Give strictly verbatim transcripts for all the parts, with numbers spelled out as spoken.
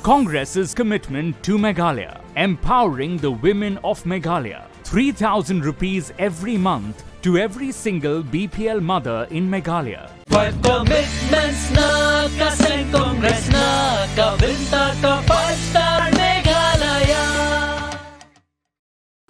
Congress's commitment to Meghalaya, empowering the women of Meghalaya. Three thousand rupees every month to every single B P L mother in Meghalaya. Five commitments na ka seng Congress na ka bynta ka five star Meghalaya.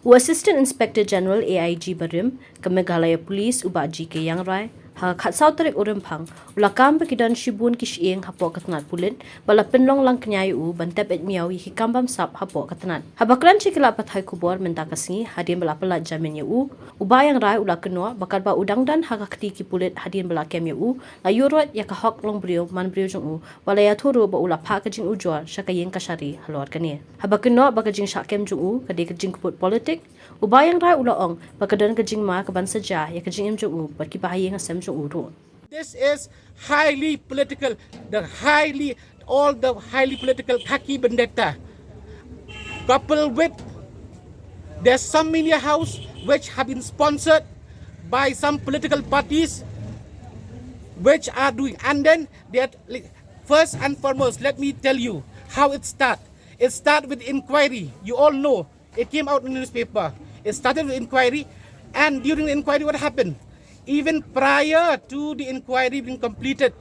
U Assistant Inspector General, A I G, barim ka Meghalaya Police, u Bah G K Iangrai, ha ka khatsaw tarik u Rymphang, u la kam ba ki don shibun ki shyieng hapoh ka tnat pulit, ba la pynlong lang kñia ïa u ban tep eit miaw ïa ki kam bamsap hapoh ka tnat. Haba kren sha ki lad pathai khubor mynta ka sngi, hadien ba la pyllait jamin ïa u, u Bah Iangrai u la kynnoh ba katba u dang don ha ka kti ki pulit hadien ba la kem ïa u, la ïuh roi ïa ka hok longbriew manbriew jong u, ba la ïathuh ruh ba u la phah ka jingujor sha ka ïing kashari halor kane. Haba kynnoh ba ka jingshah kem jong u ka dei ka jingkput politik, u Bah Iangrai u la ong ba ka don ka jingma ka ban sa jia ïa ka jingim jong u bad ki bahaïing hasem jong u ruh. This is highly political, the highly, all the highly political khaki vendetta, coupled with there's some media house which have been sponsored by some political parties which are doing, and then they are, first and foremost, let me tell you how it start. It start with inquiry. You all know, it came out in the newspaper. It started with inquiry, and during the inquiry, what happened? Even prior to the inquiry being completed,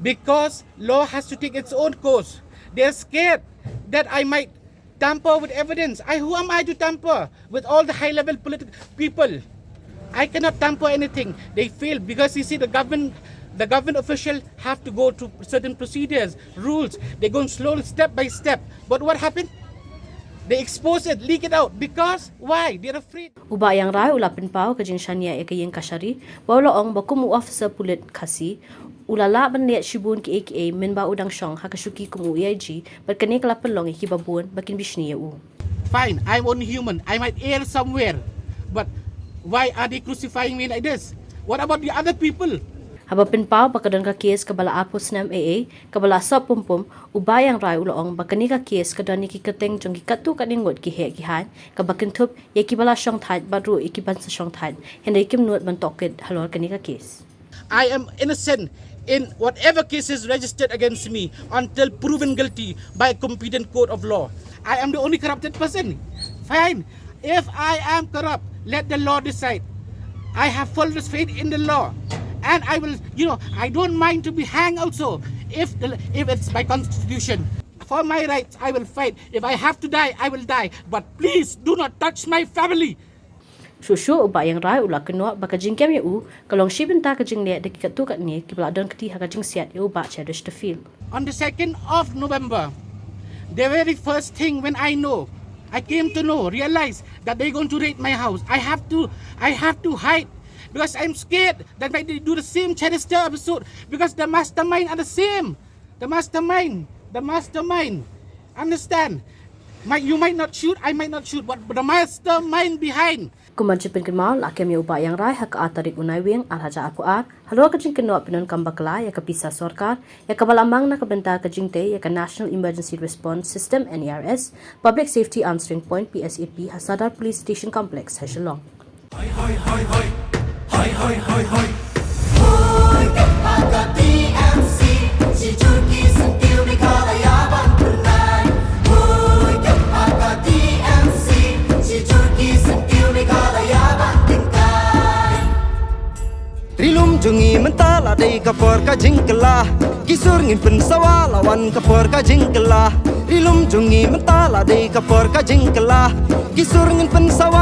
because law has to take its own course, they're scared that I might tamper with evidence. I, who am I to tamper with all the high level political people? I cannot tamper anything. They fail because, you see, the government, the government official have to go through certain procedures, rules. They go slowly, step by step. But what happened? They expose it, leak it out. Because why? They're afraid. U Bah Iangrai u la pynpaw ka jingshaniah ïa ka ïing kashari, ba u la ong ba kum u officer pulit Khasi, u la lah ban leh shibun kiei kiei mynba u dang shong ha ka shuki kum u A I G, bad kane ka la pynlong ïa kiba bun ba kin bishni ïa u. Fine, I'm only human. I might err somewhere. But why are they crucifying me like this? What about the other people? Haba pynpaw ba ka don ka kes kaba la arphew snem A A, kaba la sop pum pum, u Bah Iangrai u la ong ba kane ka kes ka don ïa ki kyrteng jong ki katto katne ngut ki heh ki haiñ, kaba kynthup ïa kiba la shong thait bad ruh ïa kiban sa shong thait, hynrei kim nud ban tohkit halor kane ka kes. I am innocent in whatever cases registered against me until proven guilty by a competent court of law. I am the only corrupted person. Fine. If I am corrupt, let the law decide. I have full faith in the law. And I will, you know, I don't mind to be hanged also if the, if it's by constitution. For my rights, I will fight. If I have to die, I will die. But please do not touch my family. Shuh shuh u Bah Iangrai u la kynnoh ba ka jingkem ïa u ka long shi bynta ka jingleh da ki katto katne kiba la don kti ha ka jingsiat ïa u Bah Cherish Duffield. On the second of November, the very first thing when I know, I came to know, realize that they're going to raid my house. I have to, I have to hide because I'm scared that might they do the same Cherister episode because the mastermind are the same. The mastermind, the mastermind. Understand? Might, you might not shoot, I might not shoot, but the mastermind behind. Kum ban pynkynmaw, la kem ïa u Bah Iangrai ha ka ar tarik u Naiwieng ar hajar arphew ar halor ka jingkynnoh pyndonkam bakla ïa ka pisa sorkar, ïa kaba la mang na ka bynta ka jingtei ïa ka National Emergency Response System, N E R S, Public Safety Answering Point, P S A P, ha Sadar Police Station Complex ha Shillong. Hoi, hoi, hoi, hoi. Hoi, hoi, hoi, hoi. Hoi, ka T M C, shi jur ki syntiew Meghalaya ban pynlait. Hoi, ka T M C, shi jur ki syntiew Meghalaya ban tyngkai. Ri lum jong ngi mynta la dei ka por ka jingkylla. Ki sur ngin pynsawa la wan ka por ka jingkylla. Ri lum jong ngi mynta la dei ka por ka jingkylla. Ki sur ngin pynsawa